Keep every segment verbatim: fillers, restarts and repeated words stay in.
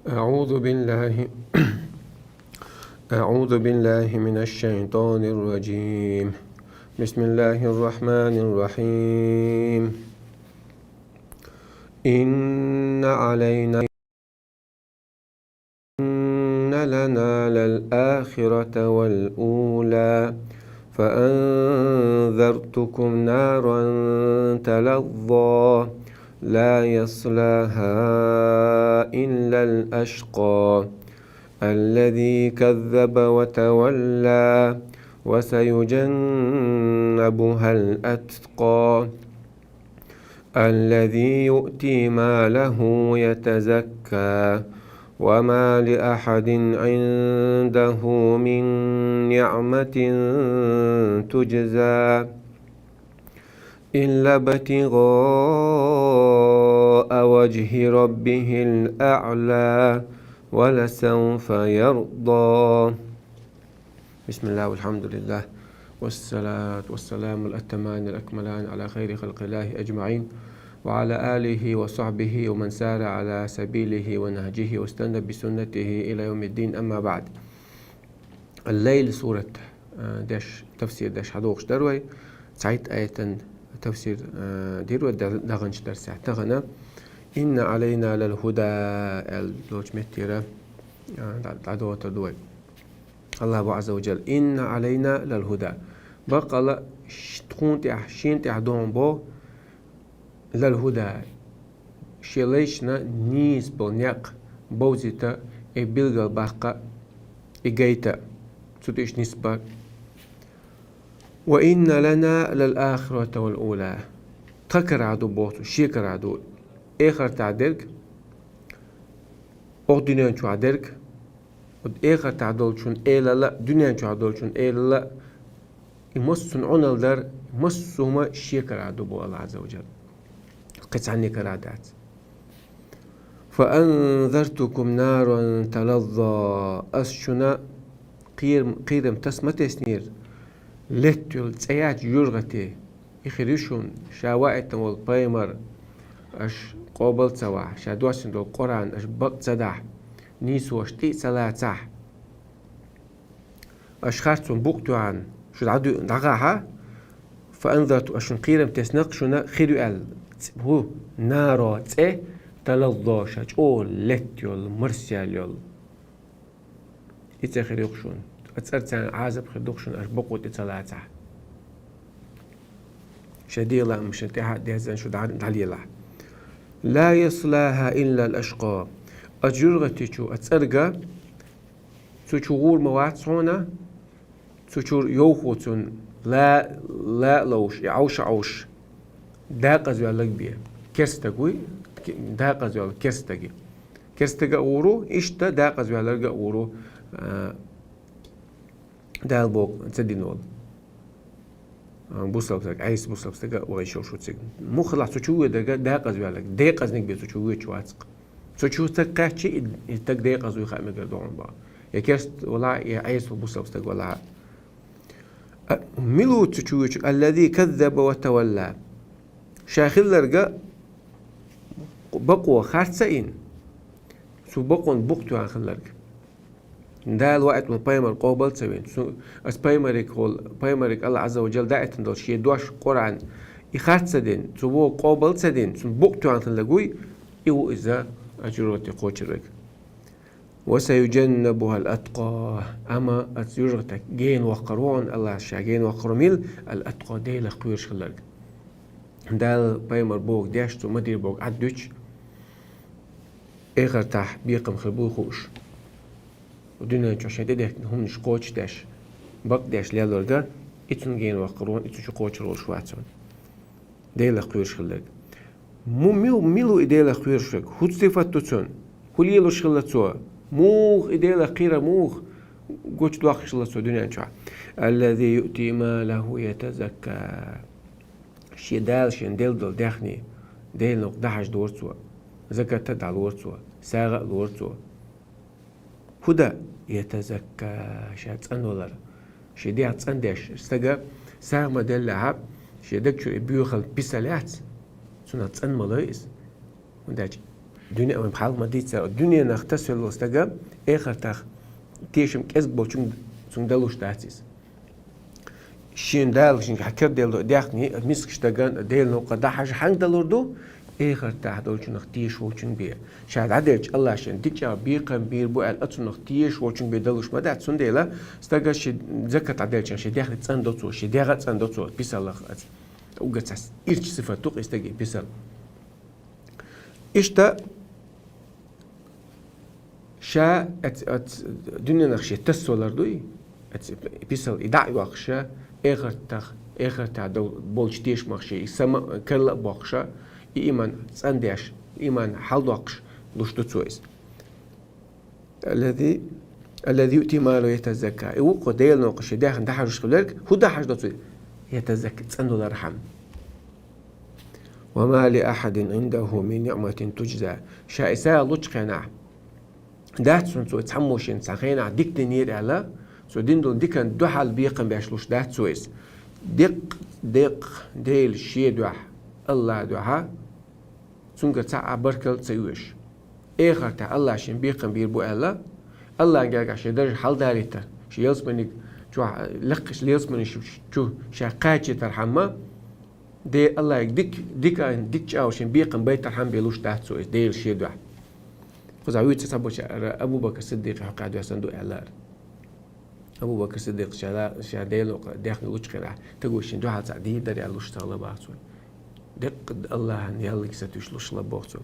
أعوذ بالله أعوذ بالله من الشيطان الرجيم. بسم الله الرحمن الرحيم. إن علينا إن لنا للآخرة والأولى فأنذرتكم نارا تلظى لا يصلاها إلا الأشقى الذي كذب وتولى وسيجنبها الأتقى الذي يؤتي ماله يتزكى وما لأحد عنده من نعمة تجزى إلا ابتغاء وجه ربه الأعلى ولسوف يرضى. بسم الله والحمد لله والصلاة والسلام الأتمان الأكملان على خير خلق الله أجمعين وعلى آله وصحبه ومن سار على سبيله ونهجه واستنى بسنته إلى يوم الدين، أما بعد. Лайл сурат, а, деш, тафсир деш хьадохуш дар вай. Цхьайтта аятан тафсир, а, дир вай да-, дагӀанчу дарсехь. Тахана «Инна Ӏалайна лал хӀуда» аьлла долчу меттера, а, дӀа-, дӀадохуьйтур ду вай. Аллаху Ӏазза ва Джалла: «Инна Ӏалайна лал хӀуда». Баккъала ш-, тхуна тӀехь, шена тӀехь догӀун бо лал хӀуда, шен лайшна нийса болу некъ бовзийта, и билгал баккха, и гайта, цу тӀе уьш нисба. «Ва инна лана лал ахирата вал ула». Тхан карахь ду боху, шен карахь ду. Эхартахь дерг, оха дуьнен чохь дерг, оцу эхартахь долчун элала, дуьнен чохь долчун элала, и массо а Ӏуналла дар, массо а хӀума шен карахь ду боху Аллаху Ӏазза ва Джалла. Кхин цхьанне карахь дац. «Фа анзартукум наран талазза». Ас шуна кхерам, кхерам таса ма теснера, летта йолу цӀе яьчу юьргӀате. И хир ю шуна, ша ваийтина волу пайхамар аша къобал ца вахь, ша доссина долу Къуръан аша бакъ ца дахь, нийсо аша тӀе а ца лацахь. Аша харцонан букъ тоьхна, шу дӀадуьйна дӀагӀахьа, фа анзарту, аша шуна кхерам тесна-кх шуна хир ю аьлла, ц-, хӀу, наро цӀе, талазза, ша чӀогӀа летта йолу, марсаяьлла йолу. И цӀе хир ю-кх шуна. Оцу цӀарца Ӏазап хир ду-кх шуна, аша бакъо тӀе ца лацахь. Шайн дегӀан лаамашна тӀаьхьа а дезна шу дӀа-, дӀалелахь. «Ла яслаха илла ал-ашкъа». Оцу юьргӀати чу, оцу цӀерга, цу чу гӀур ма вац хьуна, цу чуьра йовхо цунна ла, ла а ловш, и Ӏовш а Ӏовш, декъазваьлларг бен. Керстаг вуй, ке-, декъазваьлла керстаги. Керстага а гӀур ву, иштта декъазваьлларга а гӀур ву, а, Дала боху ца дина волу. А, бусалба стаг, Ӏийса бусалба стага а вайша йолуш ву цига. Муххалахь цу чу воьдург декъазваьлларг, декъазниг бен цу чу воьдуш вац-кх. Цу чу стаг кхаьччи, и, и стаг декъаза вуй хаа мегар ду хьуна боху. Я керста валахь, я Ӏийса бусалба стаг валахь. А, мила ву цу чу воьдуш? «Аллази каззаба ва тавалла». Ша хилларга бакъо харц а йина, цу бакъонан букъ тоьхна хилларг. Дала ваийтина волу пайхамар къобал а ца вина. Цу, ас пайхамариг хьол-, пайхамариг Аллаху Ӏазза ва Джалла даийтина долу шен дош Къуръан, и харц ца дина, цу вогӀу къобал а ца дина, цунна букъ тоьхна хилларг вуй, и ву иза оцу юьргӀате кхочург. «Ва саюджаннабуха ал-аткъа». Амма оцу юьргӀатах гена воккхур ву хьуна, Аллахьа ша гена воккхур ву мила, ал-аткъа, Делах кхоьруш хилларг. Дала пайхамар бохург деш, цо ма-дийр бохург Ӏад дуьтуш, эхартахь бекхам хир бу хууш. Дуьнен чохь шайн тӀедехкина хӀуманаш кхочушдеш, бакъдеш лелорга, и цунна гена воккхур ву хьуна, и цу чу кхочур волуш вац хьуна. Делах кхоьруш хилларг. Му-, мил-, мила ву и Делах кхоьруш верг? ХӀун сифат ду цуьнан? ХӀун лелош хилла цо? Муха и Делах кхерар муха гучудоккхуш хилла цо дуьнен чохь? «Аллази юъти малаху ятазакка». Шен Дала шен делла долу даьхни, Делан гӀуллакх дӀахьажадора цо, закат а дӀалора цо, сагӀа а лора цо. ХӀун дан? Ятазакка, ша цӀанвалар. Шен дегӀ цӀандеш, стага сагӀа ма-деллехь, шен даг чуьра и боьхалла писал яц, цунах цӀан ма лой иза. ХӀунда аьлча Дуьне, вайн хьалха ма дийццара, дуьненах тасавелла стага эхартах тешам кӀезиг болчунга цунга далуш дац иза. Шен Дала шен хьакар делла даьхни мискача стагана Делан новкъа дӀахьажа хьанга далур ду? Эхартахь долчунах тешаш волчунга бе. Ша дӀаделча Аллахь шен дикача бекхам бийр бу аьлла, оцунах тешаш волчунга бе далуш ма дац. Цундела стага ши закат дӀаделча шен даьхни цӀандо цо, шен дегӀ а цӀандо цо, писалах а. Уггаца ирча сифат ду-кх и стаге писал. Иштта ша ац, ац дуьненах ше тасавалар дуй, ац писал и дӀа а йоаккхаш, эхартах, эхартахь дол-, болчу тешамах ше и сама карла а боккхуш, и иман цӀандеш, иман хьалдоккхуш луш ду цо иза. الذي، الذي يؤتي ماله يتزكى. И вукхо Делан новкъа шен даьхни дӀахьажош хиларг, хӀун дӀахьаждо цо? يتزكى, цӀандалархьама. وما لأحد عنده من نعمة تجزى. Ша и сагӀа лучу хенахь, дац цунна цо цхьаммо шен цхьана хенахь дика динера аьлла, цо дина долу дикан дуьхьал бекхам беш луш дац цо иза. Деккъа, деккъа Дела шен дуьхьа, Аллахь дуьхьа, цуьнгара цхьа а баркалла ца оьшу. Эхартахь Аллахь шен бекхам бийр бу аьлла, Аллахьан гергахь шен даржа хьалдалийтар, шен ялсаманиг чохь лекхаш, ялсамани чу ша кхачийтархьама, Де Аллахьиг дик, дика, дика чӀагӀо шен бекхам байтархьама бен луш дац цо иза Дела шен дуьхьа. Кхузахь вуьйцу цхьаболчара Абу Бакр Сиддикъ хьокъехь доьссина ду аьллара. Абу Бакр Сиддикъ ша, ша Делан новкъа даьхни лучу хенахь, таго шен дуьхьал цхьаъ дийр дара аьлла луш ца хилла боху цо. Деккъа Аллахьан яллиг сатуьйсуш луш хилла боху цо.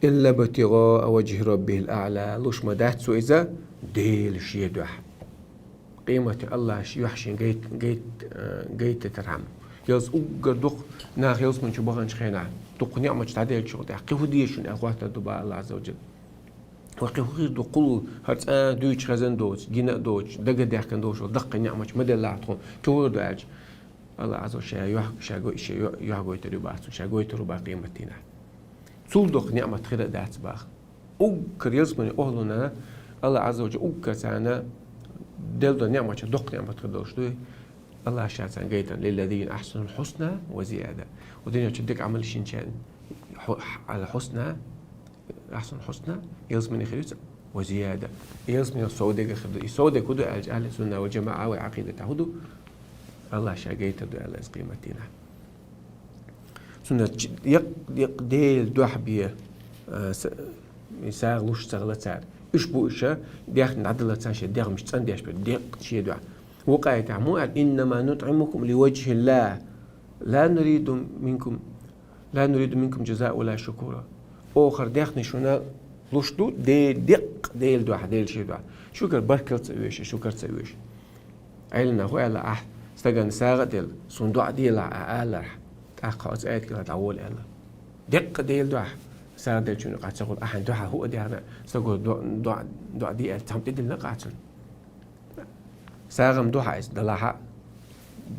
إلا ابتغاء وجه ربه الأعلى, луш ма дац цо иза Дела шен дуьхьа. Къематде Аллахь шен юьхь шен гайт-, гайт-, э, гайтийтархьама. Ялс уггар дукха нах ялсамани чу баханчу хенахь, дукха ниӀматаш дӀаделлачул тӀаьхьа, кхин хӀун деза шуна аьлла хӀоттор ду боху Аллахь Ӏазза ва Джалла. Ва кхин хӀун хир ду кхул хӀара цкъа а дуьйцуш хезна доцуш, гина а доцуш, дага а даьхкина долуш, даккхий ниӀматаш ма деллахь тхуна, кхин хӀун хир ду аьлча, Аллахь Ӏазза ва Джалла ша юьхь, ша гой-, ша юьхь гойтур ю боху цунна, ша гойтур ву боху къематдийнахь. Цул доккха ниӀмат хир а дац боху. Уггар ялсамани охӀлунна Аллахь Ӏазза ва Джалла уггар царна делла долу ниӀматех доккха ниӀмат хир долуш дуй. Аллахь ша царна гайтар: للذين أحسنوا الحسنى وزيادة. Ва дуьнен чу дика Ӏамал йинчарна хьу-, хьу-, хьусна, أحسنوا الحسنى, ялсамани хир ю царна, وزيادة. Ялсаманел сов дерг хир ду. И сов дерг хӀун ду аьлча, ахьли сунна вал жамаӀа вай Ӏакъидатехь хӀун ду? Аллахь ша гайтар ду аьлла иза къематдийнахь. Цунна ч-, якъ-, якъ Делан дуьхьа бен, а, са-, и сагӀа луш ца хилла цара. Уьш бу уьш, даьхни дӀадаллалц царна шен дегӀмаш цӀандеш берг, деккъа шен дуьхьа. Вукху аятехь муха аьлла: إنما نطعمكم لوجه الله لا نريد منكم، لا نريد منكم جزاء ولا شكورا. Оха хӀара даьхни шуна луш ду, де-, деккъа Делан дуьхьа, Делан шен дуьхьа. Шуьгара баркалла ца оьшу, шуьгара ца оьшу. Ӏеламнаха хӀун аьлла: ахь стагана сагӀа а делла, суна доӀа делахь, а алархьама, тӀаккха хьо оцу аят кӀела дӀаволла аьлла. Деккъа Делан дуьхьа сагӀа деллачунна юкъахь ца хуьлу, ахьа дуьхьа хӀуъа а даьхна, стага доӀа, доӀа, доӀа де аьлла, цхьамма тӀедиллина къа цунна. СагӀа-м ду хьан иза, далахь а.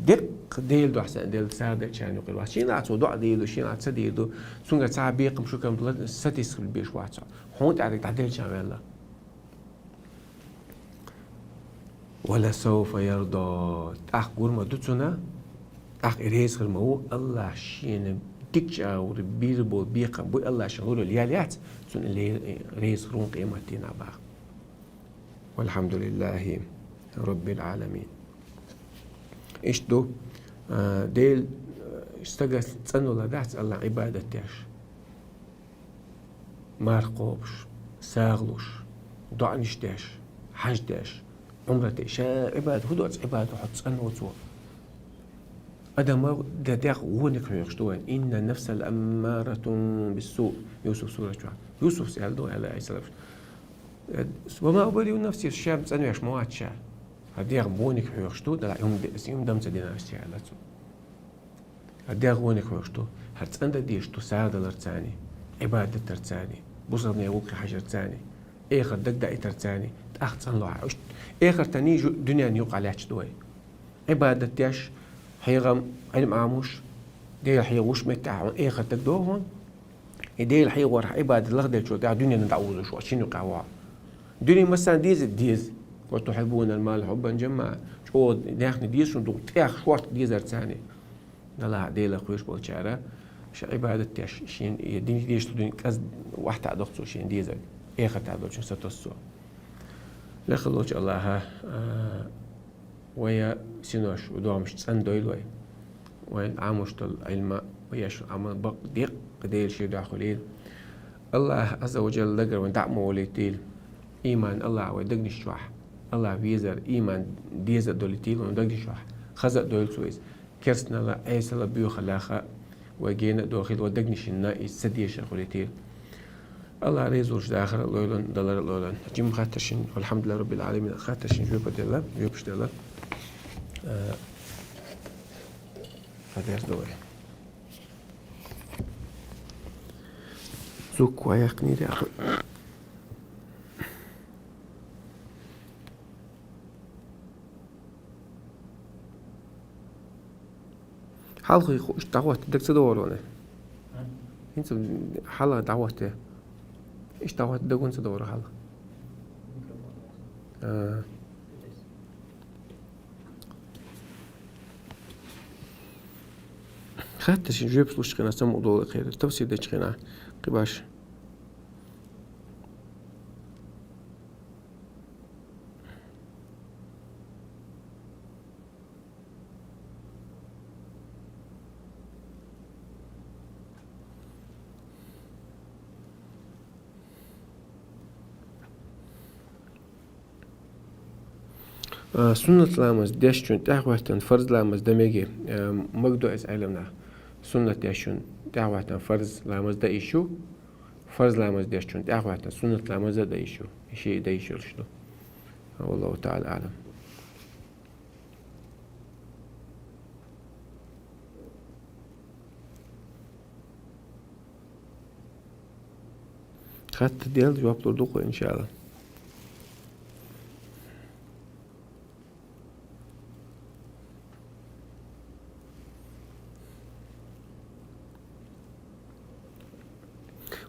Деккъа Делан дуьхьа санна делла сагӀа деллачарна юкъара вац. Шена а цо доӀа дийр ду, шена а ца дийр ду, цуьнгара цхьа а бекхам, шукар-м сатийсабеш вац хьо. Хьуна тӀаьхьа дерг дӀаделлачарна ваьлла. ولسوف يرضى. ТӀаккха гур ма ду цунна, тӀаккха и реза хир ма ву, Аллахь шена дикачу агӀор бийр болу бекхам буй, Аллахь шена лур йолу ял яц, цунна и ле-, реза хир ву къематдийнахь боху. والحمد لله رب العالمين. Иштта ду, а, Дела, а, стага цӀанвала дац Аллахьан Ӏибадат деш. Марха кхобуш, сагӀа луш, доӀанаш деш, хьаж деш, Ӏумрат деш. Ша Ӏибадат хӀун доцу, Ӏибадат хьо цӀанвоцо. Адаман де-, дегӀ вониг хьоьхуш ду вайн. إن النفس لأمارة بالسوء. Юсуф сурат чохь. Юсуфс аьлла ду, аьлла, Ӏалайхиссалам. وما أبرئ نفسي, ша-м цӀанвеш ма вац ша. ХӀара дегӀ вониг хьоьхуш ду, дала хӀума де-, хӀума дан ца дина аш ца аьлла цо. ХӀара дегӀ вониг хьоьхуш ду, хӀара цӀандан дезаш ду сагӀа даларца а, Ӏибадатарца а, бусалба нехан гӀуллакхе хьажарца а, эхарт дагдаийтарца а, тӀаккха цӀанло хьо. Иштта эхартаний жу-, дуьненний юкъахь лаьтташ ду вай. Ӏибадат деш, хьехам, Ӏилма Ӏамош, Дела хьехош меттехь хьуна эхарт дагадогӀу хьуна. И Дела хьехорехь Ӏибадат лахделлачул тӀаьхьа дуьненна дӀаозуш ву, шина юкъахь ву хьо. Дуьне массарна деза, деза. وتحبون المال حبا جما. ЧӀогӀа даьхни деза шуна, дукха тӀех шортта дезарца а. Далахь а, Делах кхоьруш болчара Ша Ӏибадат деш, шен и дин деш ду дин кӀаз вахта дохцо шен дезаг. Эхата долчун сатоссо. Лехаллочу Аллаха, а, вая синош, у догӀмаш цӀан дойла вай. Вайн Ӏамош долу Ӏилма, ваяш Ӏамал бакъ декъ Дела шен дуьхьа хуьлийла. Аллах Азза ва Джалла дагара вайн дӀа а ма волийтийла. Ийман Аллах вай дагнаш чохь. Аллах везар, ийман деза а долийтийла вайн дагнаш чохь. Хаза а дойла цо иза. Керстанала, Ӏесала боьхаллаха вай гена а дохийла, вай дагнашна иза ца дешар хуьлийтийла. Аллах реза волуш дахар а лойла, далар а лойла. Жимма хаттаршна, алхьамдулиллахӀи раббил Ӏаламин, хаттаршна жоьпа делла, жоьпаш делла. Э, хьадерза вай. Зукк вай яьккхинера яхар. Хьалхе ху-, иштта дӀахӀотта даг ца догӀур вай? ХӀинца хьала дӀахӀотта. Иштта дӀахӀотта даг хӀунда ца догӀур хьала? А. Хаттаршна жоьпаш лучу хенахь самукъа долу кхера. Тафсир дечу хенахь кхин баш. А, суннат ламаз дешчун тӀаьхьахӀоьттина фарз ламаз дан меге, а, магадо иза Ӏеламнах. Суннат дешчун тӀаьхьахӀоьттина фарз ламаз дан йиш ю, фарз ламаз дешчун тӀаьхьахӀоьттина суннат ламаз а дан йиш ю. И шиъ дан йиш йолуш ду. Валлаху таӀала аӀлам. Хаттар делла, жоп лур ду кху, иншалла.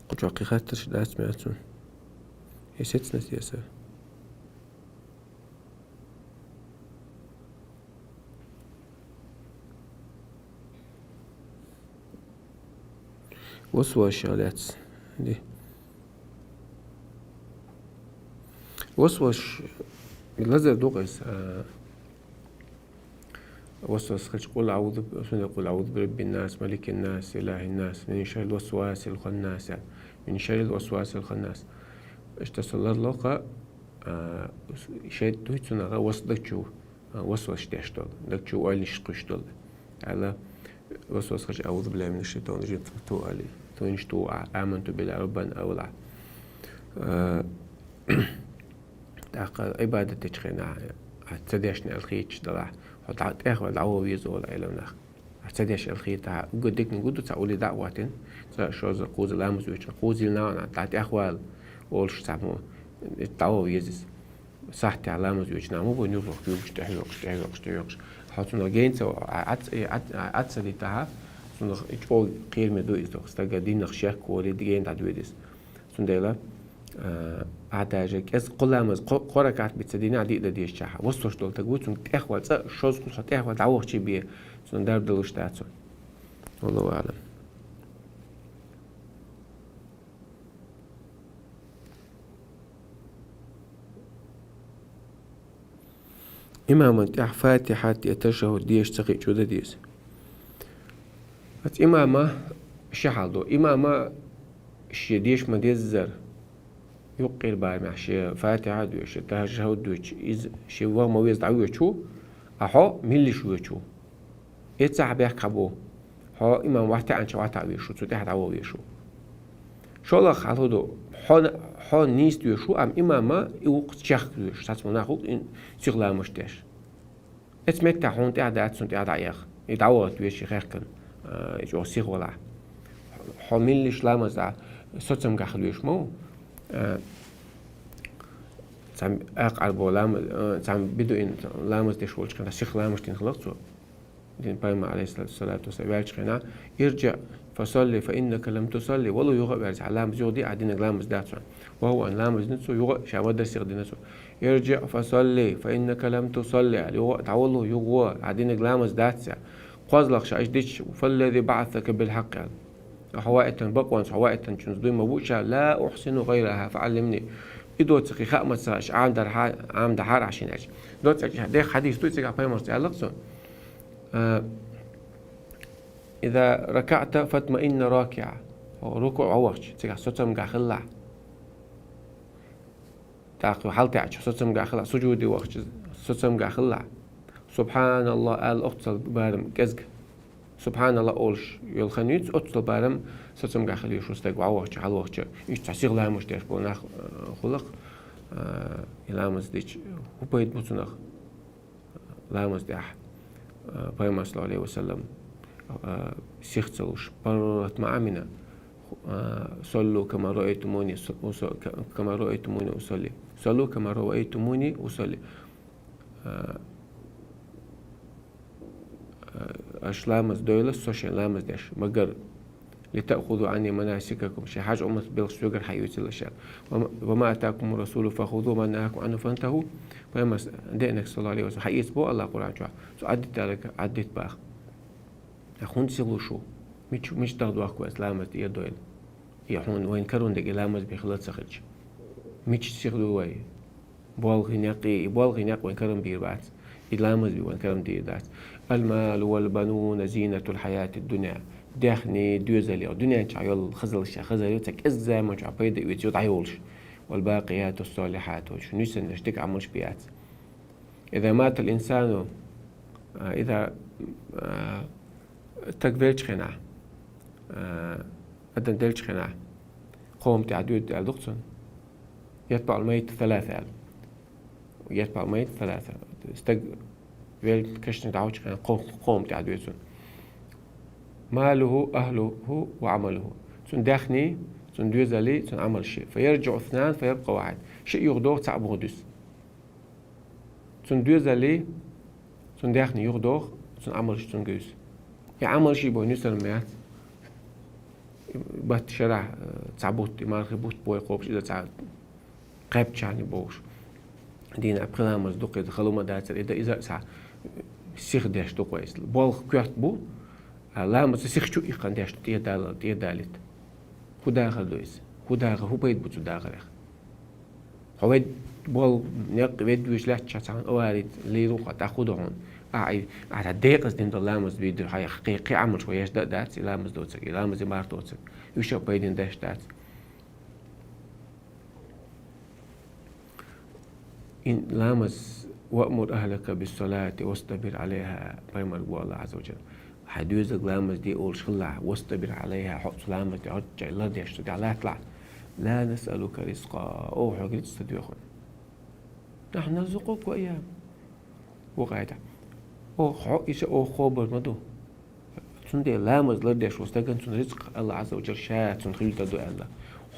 Кху чохь кхин хаттарш дац-м яц-м. Эсеца насесар. Васвасашах лаьцна. Ди. Васвасаш лазар ду-кх иза, а, васвас хилча, къул аъузу, суна къул аъузу бираббин нас, маликин нас, илахин нас, мин шаррил васвасил ханнас, яъни, мин шаррил васвасил ханнас. Иштта со ларло-кх, а, шайтӀа дуй цунах васвас даг чу, а, васвас деш долу, даг чу ойланаш кхуьйсуш долу. Аьлла, васвас хилча, аъузу биллахи минаш шайтӀанир ражим, ту али, ту иниш ту, а, аманту биллахи раббан, аьлла. А, тӀаккха Ӏибадат дечу хенахь, а, ца дешна аьлла хеташ далахь, хьо дӀа-, тӀехвала дӀаваха веза олу Ӏеламнах. Ахь ца деш аьлла хетахь, уггар диканиг ду, цхьа улле дӀа а хӀоттийна, цкъа шозза, кхузза ламаз воьдучу, кхузза йилла нахана, дӀа тӀехвала олуш цхьаммо, дӀаваха веза иза. Сахьтехь ламаз воьдучу нах ма бу, юхалург юьллуш, тӀехьоькхуш, тӀехьоькхуш, тӀехьоькхуш. Хьо цунах генца Ӏад-, Ӏад-, Ӏад ца дитахь, цунах и чӀогӀа кхераме ду иза доху. Стага динах шек вале, гена дӀадоьду иза. Цундела, а, ахь даже кӀезиг кхо ламаз, кхо, кхо ракаӀат бен ца дина, ахь диъ дан дезачохь, васвас долу стаг ву, цунна тӀехвала, цкъа шозза кхузза хьо тӀехвала дӀавахча бен, цунна дарба далуш дац хьуна. Валлаху аӀлам. Имаман тӀехь Фатихьат я ташаххуд деша ца хиъча, чу дан деза. Аса имама ши хьал ду. Имама шен деша ма-деззара, юккъера барамехь шен Фатихьа а доьшу, шен ташаххуд а доьшу, иза шен ваха ма-веззара дӀавоьдуш ву, а хьо меллаша воьдуш ву. Эццахь бехк хьан бу. Хьо имам вахтаьӀнача вахтаьӀа везаш ву, цу тӀехь дӀаваха везаш ву. ШолгӀа хьал хӀун ду? Хьо, хьо нийса доьшуш ву, амма имама и ву-кх чехка доьшуш, цхьацца нах ву-кх и сиха ламазаш деш. Эцу меттехь хьуна тӀехь дац, цунна тӀехь дӀаэха. И дӀавахийта веза шен хехкана, а, и чӀогӀа сиха валахь. Хьо меллаша ламаз а соцамгахь доьшуш ма ву. А, цхьана акха Ӏарбо лама-, а, цхьана бедуин ламаз деш волчу хенахь, сиха ламазаш дина хилла-кх цо. Дин пайхамар, алейхиссалату вассалам, ваьллачу хенахь: «ИрджиӀ фасалли, фа иннака лам тусалли». Вало, юха а верзахь, ламаз юха де, ахь динарг ламаз дац хьуна. Ва хӀува, ламаз дина цо, юха а ша ма-дарра сиха дина цо. «ИрджиӀ фасалли, фа иннака лам тусалли», аьлла, юха а дӀавало, юха а, ахь динарг ламаз дац цо. КхозлагӀа ша иштта дича: «Фаллази баӀасака билхьакъ», аьлла. Хьо ваийтан бакъонца, хьо ваийтан чунца дуй ма бу ша, ла ухсину гайраха, фааллимни. И доцахь хаа ма ца, аш Ӏамдар хьа-, Ӏамда хьара ашин ач. Доцахь дехьа хьадис дуй цигахь пайхамарца аьллакх цо. Э, иза ракаъта фатмаинна ракиа. Хьо рукуъ вахча, цигахь соцамгахь хилла. ТӀаккха хьалтаьӀача соцамгахь хилла, сужуде вахча соцамгахь хилла. Субханаллах аьлла, оццул барам кӀезига. Субханаллах олуш йолу хан юьйцу, оццул барам соцамгахь хила йиш ю стаг вахча, хьалавахча. Иштта цхьа сиха ламаз деш болу нах, э, хуьлу-кх, э, и ламаз дича, хӀун пайда бу цунах? Ламаз тӀехь, а, пайхамар, саллаллаху алейхи ва саллам, а, сих ца луш, паррат ма Ӏамина, а, «Саллу кама раайтумуни с-, уса-, ка-, кама раайтумуни усалли». «Саллу кама раайтумуни усалли». А, а, аш ламаз дойла, со шайн ламаз деш. Магар «Литаъхузу анни манасикакум», шайн хьаж-Ӏумрат белхаш соьгара хьаэцийла ша. «Ва ма, ва ма атакуму расулу фахузу, ва ма нахакум анху фантаху». Пайхамарс деанарг, саллаллаху алейхи ва саллам, хьаэца бо Аллах Къуръан чохь, цо Ӏаддитарг Ӏаддита баха. Ахь хӀунда сиха луш ву? Мича, мича даха дохку вайца ламаз тӀера дойла? И хьуна вайна карон дерг и ламаз бен хила ца хилча. Мича сиха ду вай? Болхи некъ, и болхи некъ вайн карам бийр бац. И ламаз бен вайн карам дийр дац. «Алмалу вал бануна зинатул хьаятид дуня». Даьхни, доьзал, дуьнен чохь йолу хазаллаш, хазар ю, цхьа кӀезиг заман чохь пайда оьцу дӀайолуш. «Вал бакъиятус салихьату», шун нисанаш дика Ӏамалш бен яц. «Иза матал инсану», а, иза, а, стаг велчу хенахь, а, адам делчу хенахь, кхо хӀума тӀехь доьду аьлла ду-кх цунна. «Ятбаъул маййита саласа» аьлла. «Ятбаъул маййита саласа». Стаг велла кешнашка дӀахьочу хенахь кхо-, кхо хӀума тӀехь доьду цунна. «Малуху, ахлуху ва Ӏамалуху». Цуьнан даьхни, цуьнан доьзали, цуьнан Ӏамалши. «Фаярджиъу иснану фаябкъа вахьид». Шиъ юхадоху, цхьаъ буха дуьсу. Цуьнан доьзали, цуьнан даьхни юхадоху, цуьнан Ӏамалш цуьнга юьсу. И Ӏамалш бен нисар ма яц. Батта шарахь, э, цхьа бутт, и мархи бутт бой кхобуш, иза цхьа кхаьбчахьана бохуш. Дийнахь пхи ламаз ду-кх иза, хала ма дацара, и дан иза а цхьа сиха деш ду-кх вай. Болх коьрта бу, а ламаз сиха чу иккхина деш ду, тӀе дала, тӀе далийта. ХӀун дахар ду иза? ХӀун дахар, хӀун пайда бу цу дахарех? Хьо вед болу некъ вед вуьйш лаьттачохь цхьана авари лийр ву хьо, тӀаккха хӀун до хьуна? Ахьа, ахьа декъаза дина долу ламаз бийр ду хьан, кхин, кхин Ӏамалш вай еш дан а дац, и ламаз доцург, и ламазе марх доцург. Уьш а пайдина деш дац. И ламаз: «Ваъмур ахлака биссалати вастабир алейха», пайхамар бу Аллах Азза ва Джалла. Хьайн доьзалга ламаз де олуш хилалахь, «вастабир алейха», хьо цу ламаз де хьо чай лардеш цу тӀехь латталахь. «Ла насъалука ризкъа», оха хьоьга рицкъ ца доьху. «Нахьну нарзукъука ва ийяхум». Вукху аятехь. Оха хьо, иша оха кхобур ма ду. Цундела ламаз лардеш волу стагана цунна рицкъ Аллах Азза ва Джалла ша цунна хила ду аьлла.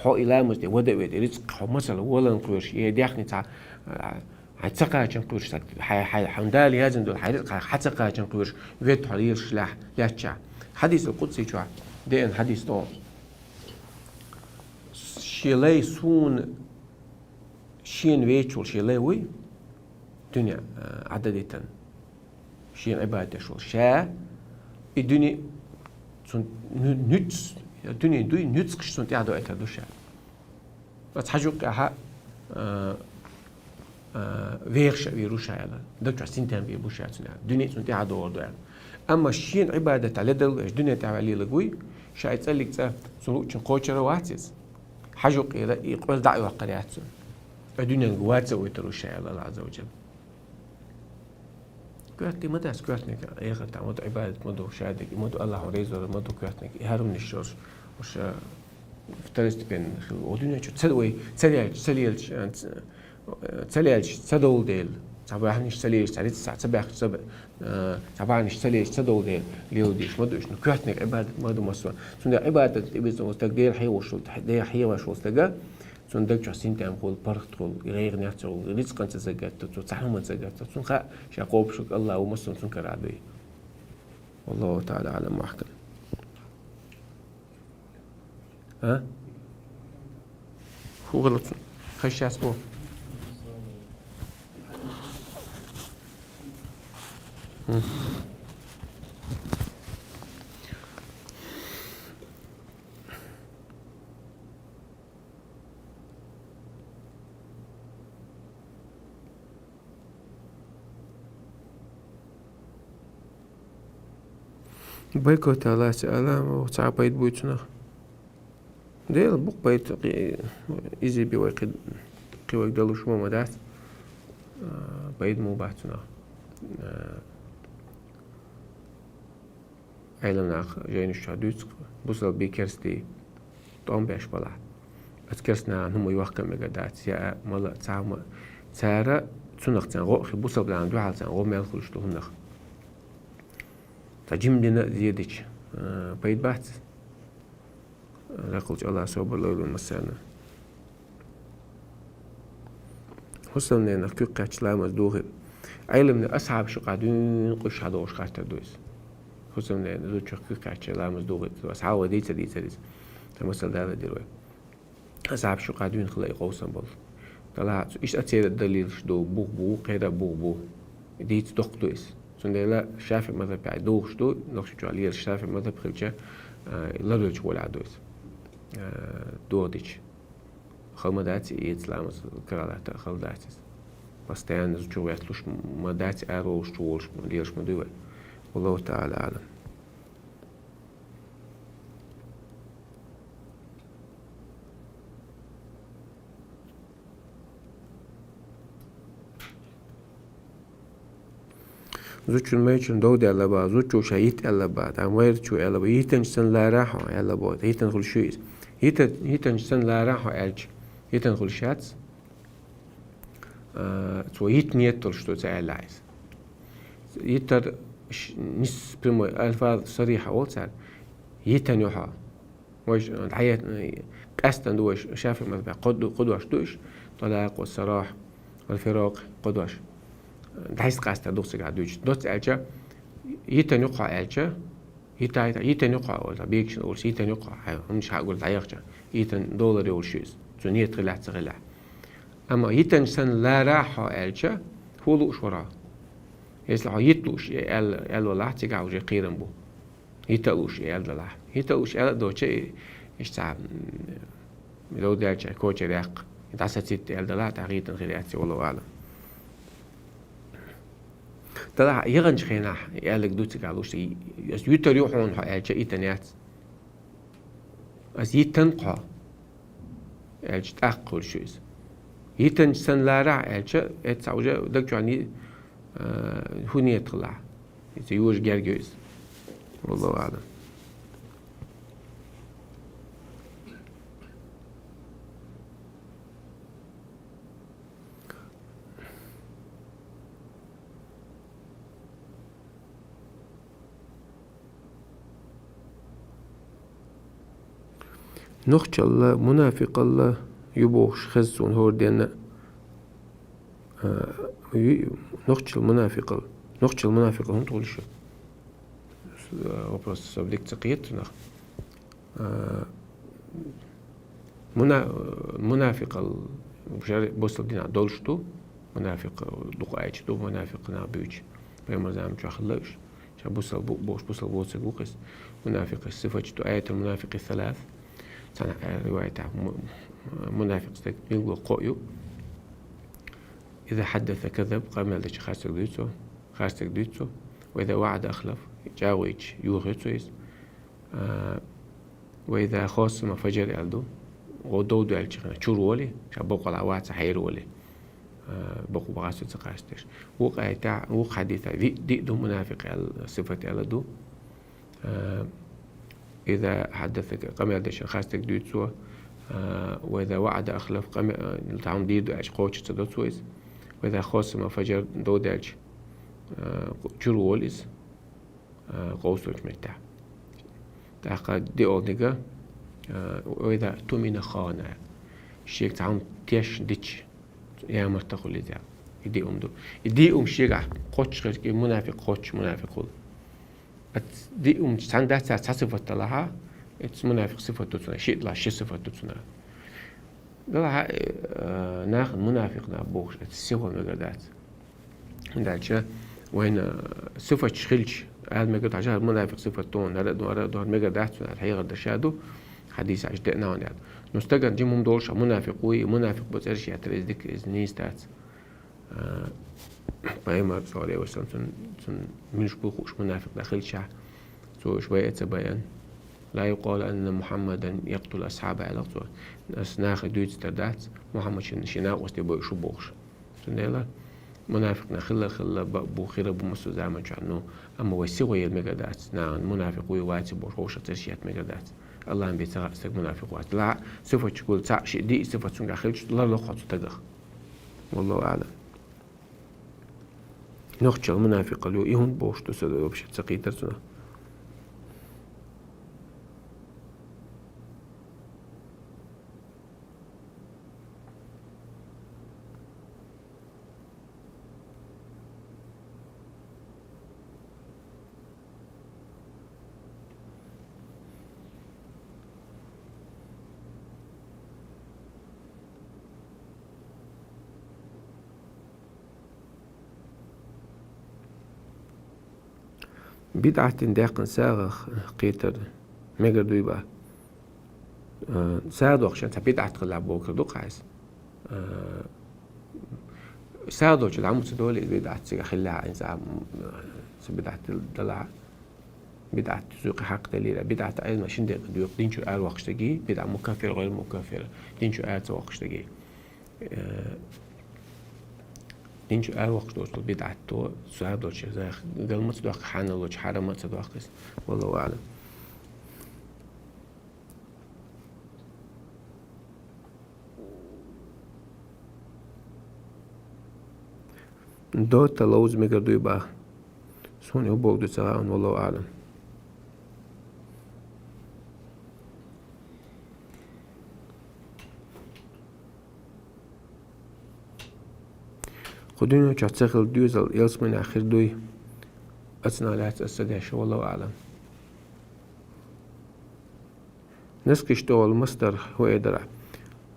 Хьо и ламаз де вада а веда, и рицкъ хьо масала волан кхоьруш, е даьхни цхьа, а, хьайн ца кхачан кхоьруш, хьай, хьай, хьайн Дала яздина долу хьайн рицкъ хьайн хьан ца кхачан кхоьруш, ведда хьо лелаш лаьхь-, лаьттачахь. Хьадисал къудси чохь деана хьадис тӀо. Шен лай суна, шена веъча волу шен лай вуй, дуьне, а, Ӏададитан. Шена Ӏибадат деш волу ша, и дуьне цунна нуьц-, дуьне дуй, нуьцкъаш цунна тӀаьхьадоуьйтур ду ша. Оцу хьажа юккъехь, а, а, вехаш а вийр ву ша аьлла, даг чохь синтем бийр бу ша цунна аьлла, дуьне цунна тӀаьхьадогӀур ду аьлла. Амма шена Ӏибадатехь ледарло еш дуьне тӀаьхьаваьлла лелаг вуй, ша и цӀаллиг цӀа цунна луучун кхочур а вац иза. Хьажа юккъера и къоьлла дӀа а йоккхур яц цунна. И дуьненга вац а войтур ву ша аьлла Аллах Азза ва Джалла. Коьртаниг ма дац, коьртаниг эхартахь ма ду, Ӏибадат ма ду, шадерг ма ду, Аллахьо реза вар ма ду коьртаниг. И хӀара хӀуманаш йолуш, уьш второстепенный хила. О дуьне чу ца вай, ца лелча, ца лелча, а, ца, ца лелча ца довла дела. Цхьа бахьанаш ца лелча, цхьа рицкъ цхьа ца баьхча, ца б-, а, цхьа бахьанаш ца лелча ца довла дела, леладеш ма ду уьш. Ну, коьртаниг Ӏибадат ма ду массо. Цундела Ӏибадат тӀе беза волу стаг, Дела хьехош волу, Дела хьехош волу стага, цунна даг чохь синтем хуьлу, паргӀат хуьлу, гӀайгӀанех ца хуьлу, рицкъанца загатта, цо цхьа хӀуманца загатта, цунна хаьа, ша кхобуш верг Аллах ву, массо цунна карахь дуй. Валлаху та'ала а'лам ва ахкам. А? ХӀун хилла цунна? Хезаш яц боху. М. Бойкота лаца ала, ма цхьа пайда буй цунах. Дела бу-кх пайда, кхи-, иза бе вай кхи-, кхи вайга далуш ма, ма дац. А, пайда ма бац цунах. А, Ӏелам наха жайнаш чу дуьйцу-кх, бусалба бе керста тӀом беш балахь. Аса керста нахана хӀума йохка а мегар дац, яа, мала, цхьа хӀума. Цара цунах царна гӀо а хи, бусалба нахана дуьхьал царна гӀо мел хуьлуш ду хӀунах. Цхьа жима дина а зе дича, а, пайда бац. Даккхалчу Аллахьа собар лойла массарна. ХӀусамненах куьг кхаьчча ламаз духийла. Ӏеламнех асхьабаш юкъахь дуьйна къуьш хьадогӀуш хаттар ду иза. ХӀусамненах зудчух куьг кхаьчча ламаз духийла. Асхьабаш вай дийца дийцар иза. Сан масал даладира вай. Асхьабаш юкъахь дуьйна хила и къовсам болу. Далахь, иштта а церан далилаш ду, бух бу, кхера бух бу. Дийца доккха ду иза. Цундела ШафиӀ мазхабехь духуш ду, Нохчийчохь лелаш ШафиӀ мазхаб хилча, а, ларвелча гӀолехь ду иза. А, дохадича. Хала ма дац и эца ламаз каралатта, хала дац иза. Постоянно зудчух ветталуш ма дац, араволуш, чуволуш, лелаш ма дуй вай. Валлаху таӀала Ӏалам. Зудчун майрачун дов даьлла бах, зудчо ша йита аьлла бах, тӀаккха майрачо аьлла бах, йитанча санна лара хьо аьлла бах, йитан хуьлуш ю иза. Йита-, йитанча санна лара хьо аьлча, йитан хуьлуш яц. А, цо йита ниет долуш ду ца аьлла иза. Йитар ш-, нис прямой альфаз сарихьа олу цара. Йитан ю хьо. Вайша дӀае-, къаьстина ду вайша ШафиӀ мазхабехь кхо ду-, кхо дош ду уьш, талакъ ва сарахь, вал фиракъ кхо дош. ДӀасакъаьстар ду цигахь дуьйцуш. Доцца аьлча, йитан ю хьо аьлча, йитай, йитан ю хьо олу, бегашна олуш, йитан ю хьо, хьайн, хӀуманаш хьа а гур дӀаяхча, йитан долар йолуш ю иза. Цу ниет хилахь, ца хилахь. Амма йитанча санна лара хьо аьлча, хӀун лууш вара? Если хьо йита лууш, э, аьлла, аьлла валахь, цигахь уже кхерам бу. Йита а лууш, э, аьлла далахь. Йита а лууш, аьлла а доцча, и, иштта цхьа, м, лов даьлча, коча ряхкъ, дӀасацийтта аьлла далахь, тӀаккха йитан хир яц, валлаху аӀлам. Далахь, яханчу хенахь, и аьлларг ду цигахь лууш, и, ас йитар ю хьуна хьо аьлча, йитан яц. Ас йитан хьо аьлча, тӀаккха хуьлуш ю иза. Йитанча санна ларахь аьлча, эцца уже даг чохь ни-, а, хӀун ниет хилахь. Иза йожа герга ю иза. Валлаху аӀлам. Нохчалла, мунафикъалла ю бохуш хеза суна хӀора денна, а, ю-, нохчал мунафикъал. Нохчал мунафикъал хӀунда хуьлуш ю? С-, а, вопрос со дика ца кхета нах. А, муна-, мунафикъал шари-, бусалба динахь долуш ду, мунафикъ дукха айча ду, мунафикъ нах буьйчу. Пайхамар заман чохь хилла уьш. Ша бусалба бу-, бохуш, бусалба воцург ву-кх иза. Мунафикъ сифаташ ду, аятул мунафикъи салас. Цхьана, э, риваятахь му-, мунафикъ стаг билгало кхо ю. Иза хьаддаса казаб, къамел дича харцаг дуьйцу, харцаг дуьйцу. Ва иза ваӀада ахлаф, чӀагӀо йича, йохайо цо иза. А, ва иза хосама фажар аьлла ду. Гӏо дов даьлча хана чур волий, ша боккъала ваца хьер волий. А, боккъал бахьа со ца кхаьчдеш. Вукху аятехь, вукху хьадисехь ви-, диъ ду мунафикъ аьлла, сифат аьлла ду. А, иза хьаддаса къамел дешан харцаг дуьйцу цо. А, ва иза ваӀада ахлаф къаме-, а, тхьамда дийр ду аьлча кхочур ца до цо иза. Ва иза хосама фажар дов даьлча, а, чур волу иза. А, къовсалчу меттехь. ТӀаккха диъолниг, а, ойла тумина хана. Шега цхьа хӀума теш дича, ямарта хуьлу иза. И диъ хӀума ду. И диъ хӀума шегахь кхоччуш хилча, и мунафикъ кхоччуш мунафикъ хуьлу. Ат диъ хӀума цхьаьна дац цхьа сифат далахьа, эцу мунафикъ сифат ду цунах, шиъ далахь ши сифат ду цунах. Далахьа, э, нахана мунафикъ нах бохуш, эцу сихо мегар дац. ХӀунда аьлча вайна сифаташ хилча, ала мегар ду, хьажахьа мунафикъ сифат ду, хӀара а ду, хӀара а ду, хӀара мегар дац, цунна хьехар дар ша ду, хьадисехь деана ван аьлла. Ну, стагана жима хӀума долуш, мунафикъ вуй, мунафикъ бу цӀераш еттар, иза дика, иза нийса дац. А, Пайхамар, саллаллаху Ӏалайхи ва саллам, цун, цун муьлш бу хууш мунафикъ нах хилча, Цо уж байа ца байан. «لا يقال أن محمدا يقتل أصحابه», аьлла цо. Ас нахе дуьйцур дац, Мухьаммад шен, шен накъостий бой шу бохуш. Цундела мунафикъ нах хилла, хилла ба-, бу хира бу массо заман чохь, ну, амма вай сихо ела мегар дац, нахана мунафикъ вуй вац бохуш, вовшах цераш етта мегар дац. Аллахьан бен ца хаьа стаг мунафикъ вац. Ла сифатчугул цхьаъ ши диъ сифат цуьнгахь хилча, ларло кхо цу тагах. Валлаху аълам. Нохчалла мунафикъал ю, и хӀунда бохуш ду сан, вообще ца кхийтар цунах. БидӀатан даьккхина сагӀах кхетар мегар дуй бах? Э, сагӀа доккхучун цхьа бидӀат хилла бохург ду-кх хьайса. Э, сагӀа долчу дӀа ма ца долу и бидӀат цига хилла хьайна, цхьа, м, цхьа бидӀат далахь. БидӀат зуькъа хьакъ далийра. БидӀат Ӏилма шин декъе доькъу: дин чуьра аравоккхуш дерг, бидӀа мукаффира, гӀайр мукаффира, дин чуьра ара ца воккхуш дерг. Э, дин чуьра аравоккхуш доцу бидӀат ду, сагӀа долчу, гал ма ца доккху, хьанал лочу, хьарам ма ца доккху иза. Валлаху аълам. Дота ловза мегар дуй бах? Суна и бохург ду ца хаьа, валлаху аълам. Кху дуьнен чохь ца хилла доьзал ялсаманехь хир дуй? Ацна лаьцна аса ца деш, валлаху аълам. Наскаш тӀехула маса дар хӀун эр дара?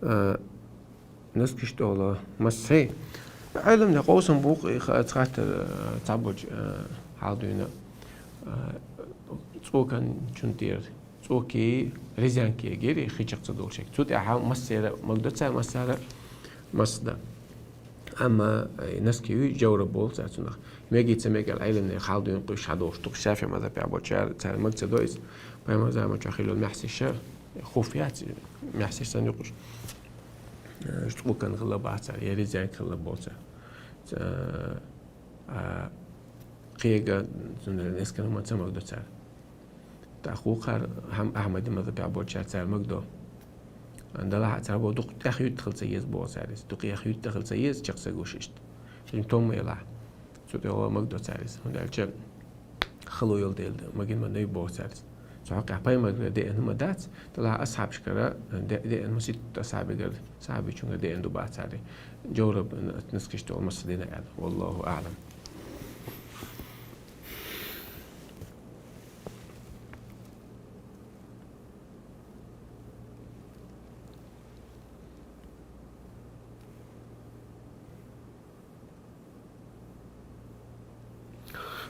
А, наскаш тӀехула маса. Хье, Ӏеламнаха къовсам бу-кх, и ха-, ца хаттар, а, цхьаболчу, а, хьал дуьйна, а, цӀокан чун тӀера, цӀоки резянки гири хи чекх ца долуш. Цу тӀехь массера маг до цара, массара маса дан. Амма, э, наски ю, жавра болу цара цунах. Меги ца меги аьлла, Ӏеламнаха хьал дуьйна кхуьйсуш хьадолуш ду-кх, ШафиӀи мазхабехь болчара, цара маг ца до иза. Пайхамар заман чохь хилла йолу маьхсиша, хуф яц, маьхсиш санна юкъуш. Э, цӀокан хилла бац цара, я резянка хилла болу цара. Ца-, а, кхега, цундела наскана хӀуманна ца маг до цара. ТӀаккха вукхара хӀам-, Ахьмади мазхабехь болчара цара маг до. Делахь а цара боху, дукха тӀех юьтта хила ца еза боху цара иза. Дукха тӀех юьтта хила ца еза, чекх ца гуш иштта. Шен том елахь. Цу тӀехула маг до цара иза. ХӀунда аьлча хало йолу дела, магийна ма дай боху цара иза. Цу хьокъехь пайхамаргара деана хӀума дац, делахь а асхьабашкара де-, деана хӀума ситта асхьабигара, сахьабичунгара деана ду бац цара. Жавраб наскаш тӀехула маса дина аьлла. Валлаху аълам.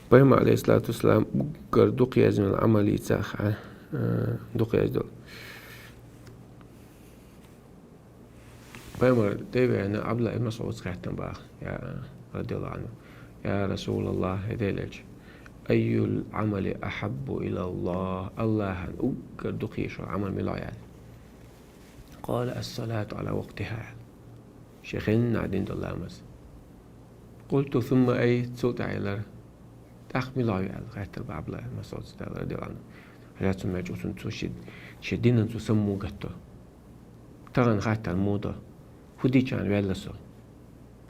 Пайхамар, алейхиссалату вассалам, уггар дукха яздина Ӏамал йийцахь, а, дукха яздо. Пайхамар тӀе а веана, Абдулла ибн МасӀудс хаьттина баха, я, радияллаху Ӏанху: «Я Расулаллах, хӀай Делан элча, айюл Ӏамали ахьаббу илаллах, Аллахьан уггар дукха езаш йолу Ӏамал мила ю?» «Къала: ас-салату Ӏала вакътиха», — аьлла. Шен хеннахь дина долу ламаз. «Къулту: сумма ай?» — цул тӀаьхьа элира. «ТӀаккха мила ю?» — аьлла, хаьттира баха Абдулла ибн МасӀудс, радияллаху Ӏанху. Хьажа цунна мел чӀогӀа цунна цо ши-, шен динан цо саммо гатто. Тахана хаттар муха до? ХӀун дичахьа ваьлла со?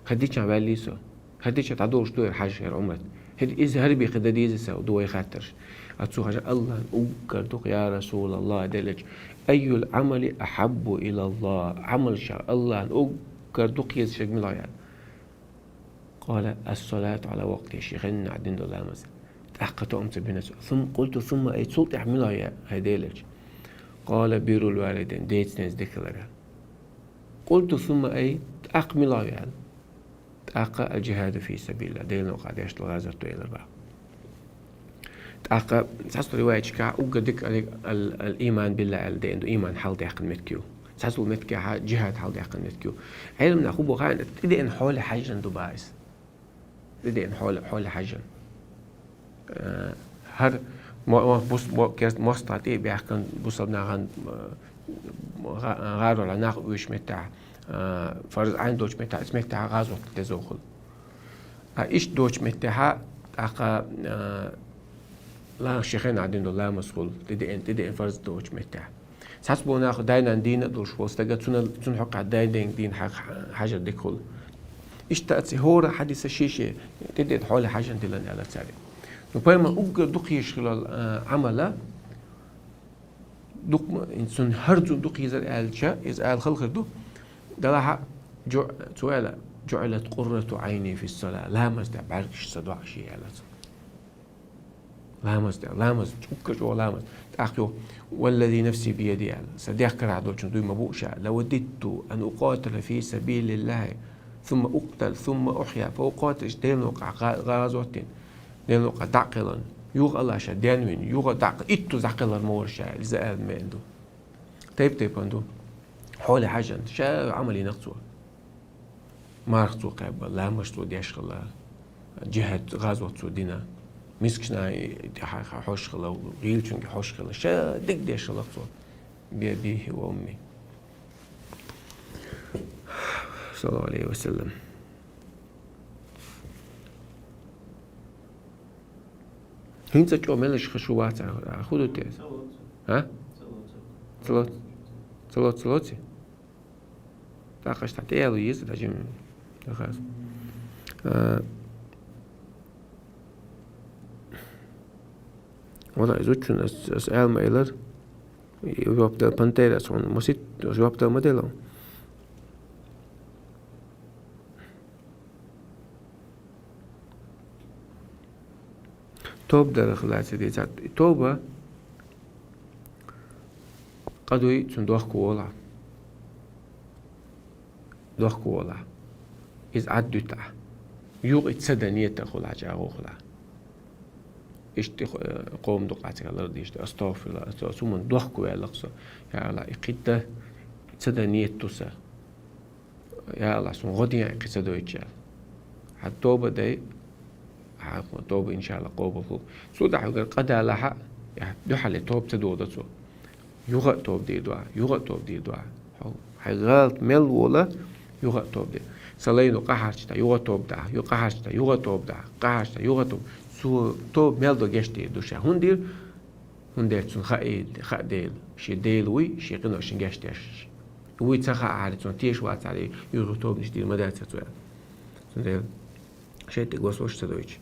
ХӀара дичахьа ваьллий со? ХӀара дичахьа дӀадолуш ду хӀара хьаж, хӀара Ӏумрат? ХӀара иза хӀара бен хир дан деза сан, ду вай хаттарш. А цо хьажа Аллахьан уггар дукха, я Расулаллах, Делан элча, айюл Ӏамали ахьаббу илаллах, Ӏамалшах Аллахьан уггар дукха езаш ерг мила ю аьлла. Къала: ас-салату Ӏала вакътиха, шен хеннахь дина долу ламаз. ТӀаккха тоам ца бина цо. Сум-, къулту: сумма ай, цул тӀаьхьа мила ю, хӀай Делан элча? Къала: биррул валидайн, деца-ненца дика хилар. Къулту: сумма ай, тӀаккха мила ю аьлла. ТӀаккха: аль-джихаду фи сабилиллах, Делан новкъахь деш долу гӀазот ду, элира баха. ТӀаккха цхьацца риваяташкахь уггар дика ал-, ал-, ал-иман биллах аьлла деана ду, иман хьалдаьккхина меттиг ю. Цхьацца меттигехь джихад хьалдаьккхина меттиг ю. Ӏеламнаха хӀун боху хаьий, тӀедеана хьоле хьаьжжина ду баха иза. ТӀедеана хьоле, хьоле хьаьжжина. Э, хӀара Мо-, мо-, бус-, мо-, керст мостагӀа тӀе а баьхкина, бусалба нахана, э, гӀа-, гӀаролахь нах оьшучу меттехь, э, фарз Ӏайн долчу меттехь, иза меттехь гӀазот деза хуьлу. Ткъа иштта доцучу меттехь, тӀаккха, э, ла-, шен хенахь дина долу ламаз хуьлу, тӀедеана, тӀедеана фарз доцучу меттехь. Цхьацболу нах дай-нана дийна а долуш волу стага, цуьнан, цуьнан хьокъехь дай-нана дийна хьа-, хьажар дика хуьлу. Иштта цу хӀора хьадиса шен-шен тӀедеана хьоле хьажарна диллина аьлла цара. Ну, пайхамар уггар дукха езаш хилла, а, Ӏамала, дукха ма, цунна хӀара зуда дукха езара аьлча, иза ала хала хир ду. Делахь а, жу-, цо аьлла: «ЖуӀилат къуррату Ӏайни фис-салат». Ламаз тӀехь бӀаьргаш сан доӀа шен аьлла цо. Ламаз тӀехь, ламаз, уггар чӀогӀа ламаз. ТӀаккха йо: «Валлази нафси биядихи», аьлла. Сан дегӀ карахь долчун дуй ма бу ша: «Лавадидту ан укъатила фи сабилиллахи, сумма уктал, сумма ухья, фа укъатил», Делан новкъахь гӀа-, гӀазот дина, Делан новкъахь дӀа а кхелхина, юха а ша денвина, юха а дӀа а, иттаза дӀакхелхар ма вара ша, иза аьлла меана ду. Тайп-тайпана ду. Хьоле хьаьжна, ша Ӏамал йина цо. Марха цо кхаьбна, ламаз цо деш хилла, жихӀад, гӀазот цо дина, мискачу наха тӀехь хьо-, хьожуш хилла, гӀийлачуьнга хьожуш хилла, ша дерг деш хилла цо. Биядихи ва умми. Саллаллаху Ӏалайхи ва саллам. ХӀинца чӀогӀа мелаш хир шу вацахь, а, хӀун ду те? А? Ца лоцу, ца лоцу. Ца лоцу, ца лоцу? ТӀаккха аша тӀе яло еза, даже дахаз. А, валла, иза учун ас, ас аьлла ма элар. И жоп дала пантера ас хьуна масит, жоп дала ма дело. Тоба дарах лаьцна дийцад. И тоба къа дуй, цунна дохко волахь. Дохко волахь. Иза Ӏад дуьтахь. Юкъа и ца дан нийятах хуьлахь, чӀагӀо хуьлахь. Иштта, э, къоман дукъа цигахь лардийш ду: «Астагъфируллах, астагъфируллах, цу хӀуманна дохко ваьлла-кх со. Я АллахӀ, и кхин дан ца дан нийят ду сан». Я АллахӀ, суна гӀо де кхин ца дойтуш аьлла. Хьан тоба дай, хьан тоба, иншаАллахӀ, къобал хуьлу. Цул тӀаьхьа хьоьгара къа далахь а, я, дуьхьал тоба ца догӀу дан цо. Юха а тоба дийр ду ахь, юха а тоба дийр ду ахь. Хьо, хьайн гӀалат мел вола, юха а тоба де. Сан лайно къахьарча тӀе юха а тоба дахь, юха къахьарча тӀе юха а тоба дахь, къахьарча тӀе юха а тоба. Цо тоба мел до гечдийр ду ша. ХӀунда дийр? ХӀунда аьлча цунна хаий, хаьа Дела. Шен Дела вуй, шен къиношна гечдеш. Вуй ца хаахьара, цунна тешаш вацахьара, юха тобанаш дийр ма дацара цо аьлла. Цундела шайтӀе гос ваша ца дойтуш.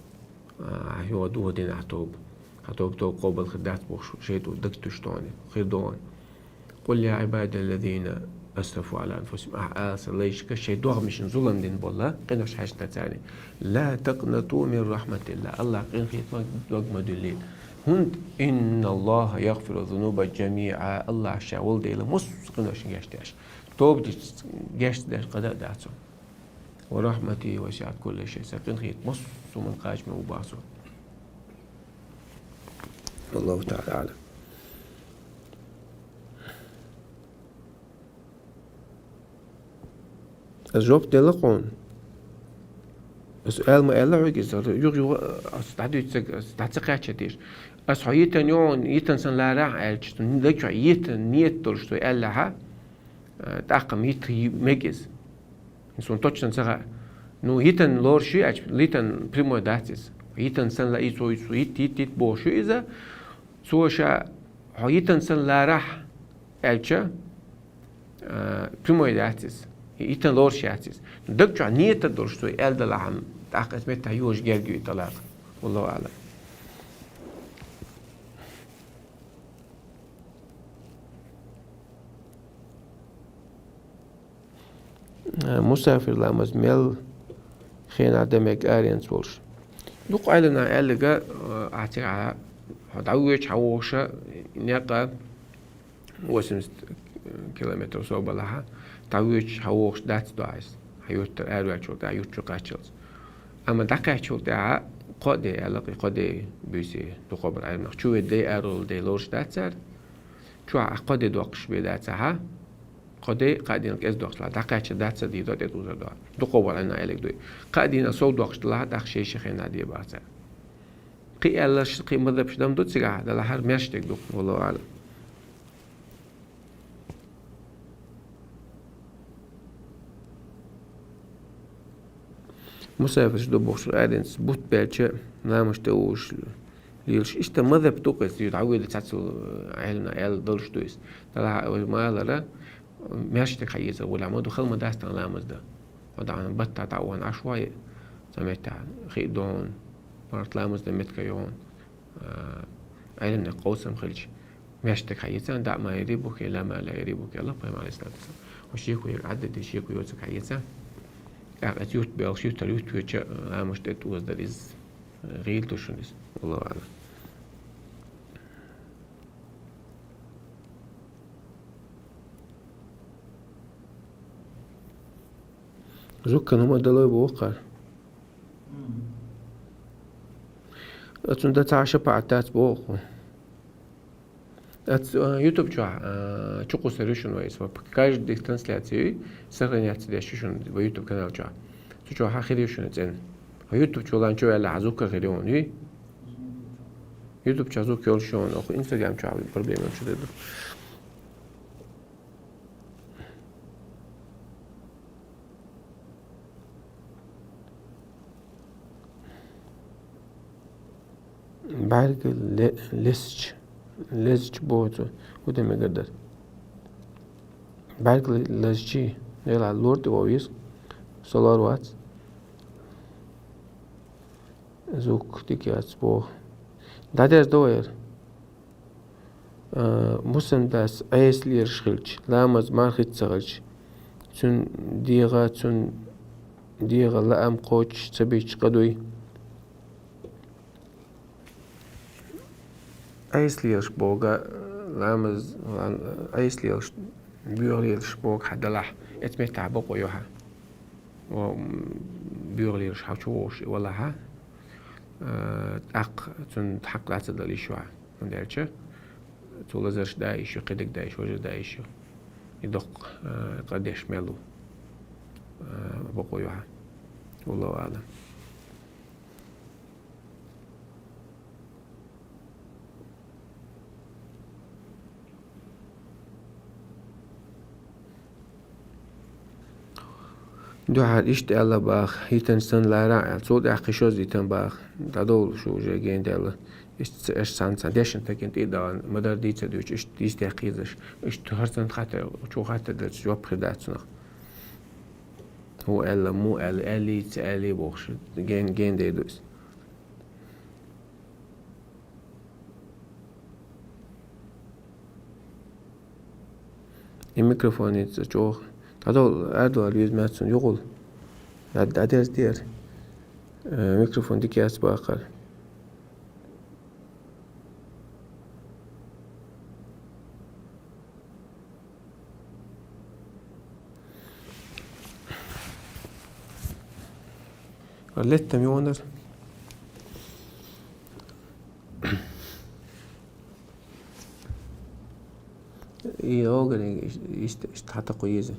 А, хьан юха духу дина ахь тоба. Хьан тоба, тоба къобал хир дац бохуш, шайтӀо дагтуьш тхуна, хир ду хьуна. «Къул я Ӏибадаллазина асрафу Ӏала анфусихим». Ахь ала сан лайшка, шайн догӀмашна зулам дина болу къинош хьаьжна царна. «Ла такънату мин рахьматиллах». АллахӀ къинхетамах дог ма дуьллийла. ХӀунда: «ИнналлахӀа ягъфиру зунуба жамиӀа». АллахӀ ша волу Дела массо а къиношна гечдеш. Тоба дича гечдеш къа дан а дац цо. «Ва рахьмати васиӀат кулла шай». Сан къинхетам массо а хӀуманна кхачаме ву боху цо. ВаллахӀу таӀала аӀлам. Ас жоп делла хьуна. Ас аьлла ма аьлла хьоьга иза, юха-юха ас дӀадуьйцург, ас дӀа ца кхаьчча дийш. Ас хьо йитина ю хьуна, йитина санна ларахь аьлча, даг чохь йитина нийят долуш ду аьллехьа, тӀаккха йита мега иза. Суна точно ца хаьа. Ну, йитина лоруш ю аьлча, йитина прямой дац иза. Йитина санна ла и цо, цо йит, йит, йит бохуш ю иза. Цо ша хьо йитина санна ларахь аьлча, а, прямой дац иза. И йитина лоруш яц иза. Даг чохь нийят долуш цо аьлла далахь, тӀаккха иза меттахь йожа герга ю и талакъ. ВаллахӀу аӀлам. Мусафир ламаз мел хенахь дан мега аренца волуш. Дукха Ӏеламнаха аьлларг, а, ахь цигахь хьо дӀавоьдуш хьан вогӀуша некъа восемьдесят километр со балахьа, дӀавоьдуш хьан вогӀуш дац доӀа иза. Хьан юьртара араваьллачул тӀаьхьа юьрта чу кхаччалц. Амма дӀакхаьччул тӀаьхьа кхо де аьлла, кхо де буьйсий дукхахбар Ӏеламнах. Чу ведда дай, аравала дай лоруш дац цара. Чохь ахь кхо де доккхуш бен дац ахьа. Кхо де, кхаа дийнал кӀезиг доккхуш лахь, дӀакхаьчча дац ца дийр до, тӀе тузар до. Дукхахбар Ӏеламнах аьлларг дуй. Кхаа дийнал сов доккхуш делахь, тӀаккха шай-шай хенахь де бац цара. Кхы аьлларш, кхы мазхӀабаш дам ду цигахь, делахь хӀара маьрша дерг ду, валлахӀу аӀлам. Мусафирш ду бохуш, аренца бутт баьлча, ламаз тӀе вугӀуш, лелаш. Иштта мазхӀаб ду-кх иза, дӀавоьду цхьацца Ӏеламнаха аьлла долуш ду иза. Делахь вай ма аллара, маьрша дерг хьаэцар гӀолехь ма ду, хала ма дац тхан ламаз дан. Хьо дӀа баттахь дӀа а вахана Ӏаш вахе, цхьа меттехь хи а ду хьуна, марха ламаз дан меттиг а ю хьуна. А, Ӏеламнех къовсам хилча, маьрша дерг хьаэца, даӀ ма ярибуке, ла ма ла ярибуке, аьлла Пайхамара, Ӏалайхиссалату вассалам. Хьо шеко яр Ӏадда де, шеко йоцург хьаэца. ТӀаккха иза юрт боьлхуш, юртара юрт воьдуча, ламаз тӀе тӀе озадар иза, гӀийла ду шуна иза. Валлаху аӀлам. Зуккан хӀума далой боху кхара. Оцунна дан цхьа а шапаӀат дац боху. Оцу, а, YouTube чохь, а, чукхуссур ю шуна вай иза. Каждый трансляция ю, сохранять деш ю шуна вай YouTube канал чохь. Цу чохь хир ю шуна цӀена. Хьо YouTube чу лан чу ваьлла, хьан зукка хир ю хьуна, ю? YouTube чохь зукка йолуш ю хьуна, оха Instagram чохь проблема йолуш ду. БӀаьрг ле-, лезча, лезча боху цо, хӀун дан мегар дара? БӀаьрг ле-, лазчий, Дела лор тӀе вовза, со лор вац. Зукка дика яц боху. ДӀадерзадо вай хӀара. А, мусамдас Ӏеса лелаш хилча, ламаз мархица ца хилча, цуьнан дегӀа, цуьнан дегӀа лаам кхочуш ца бича къа дуй. Ӏеса лелаш боху, ламаз, лам-, Ӏеса лелаш, боьха лелаш боху хьан делахь, эцу меттехь бакъо ю хьан. О, м, боьха лелаш хьан чу вовш и валахьа, а, тӀаккха цунна хьакъ дац а дала йиш ю хьан. ХӀунда аьлча цо лазарш да йиш ю, кхидерг да йиш, важа да йиш ю. И доккха, а, къа деш мел ву, а, бакъо ю хьан. Валлаху аӀлам. Дуьхьал иштта аьлла баха, йитина санна лара а аьлла, цул тӀаьхьа кхин шозза йитина баха, дӀадовла шу уже гендаьлла. Иштта ца-, аша цхьана-цхьана дешна тагина тӀе а дахана, ма-дарра дийца дуьйцуш, иштта дийца тӀе кхийзаш, иштта хӀара санна хаттар, чу хаттар делча, жоп хир дац цунах. ХӀун аьлла, мун аьлла, аьллий, ца аьллий бохуш, ген-, гендай ду иза. И микрофоница чӀогӀа. ДӀадовла, аьрдула веза маьцна юкъал. ДӀа-, дӀадерза дера. Э, микрофон дика яц баккхара. Леттам йонар. И огаре иш-, иш-, иш-, хьатакху еза.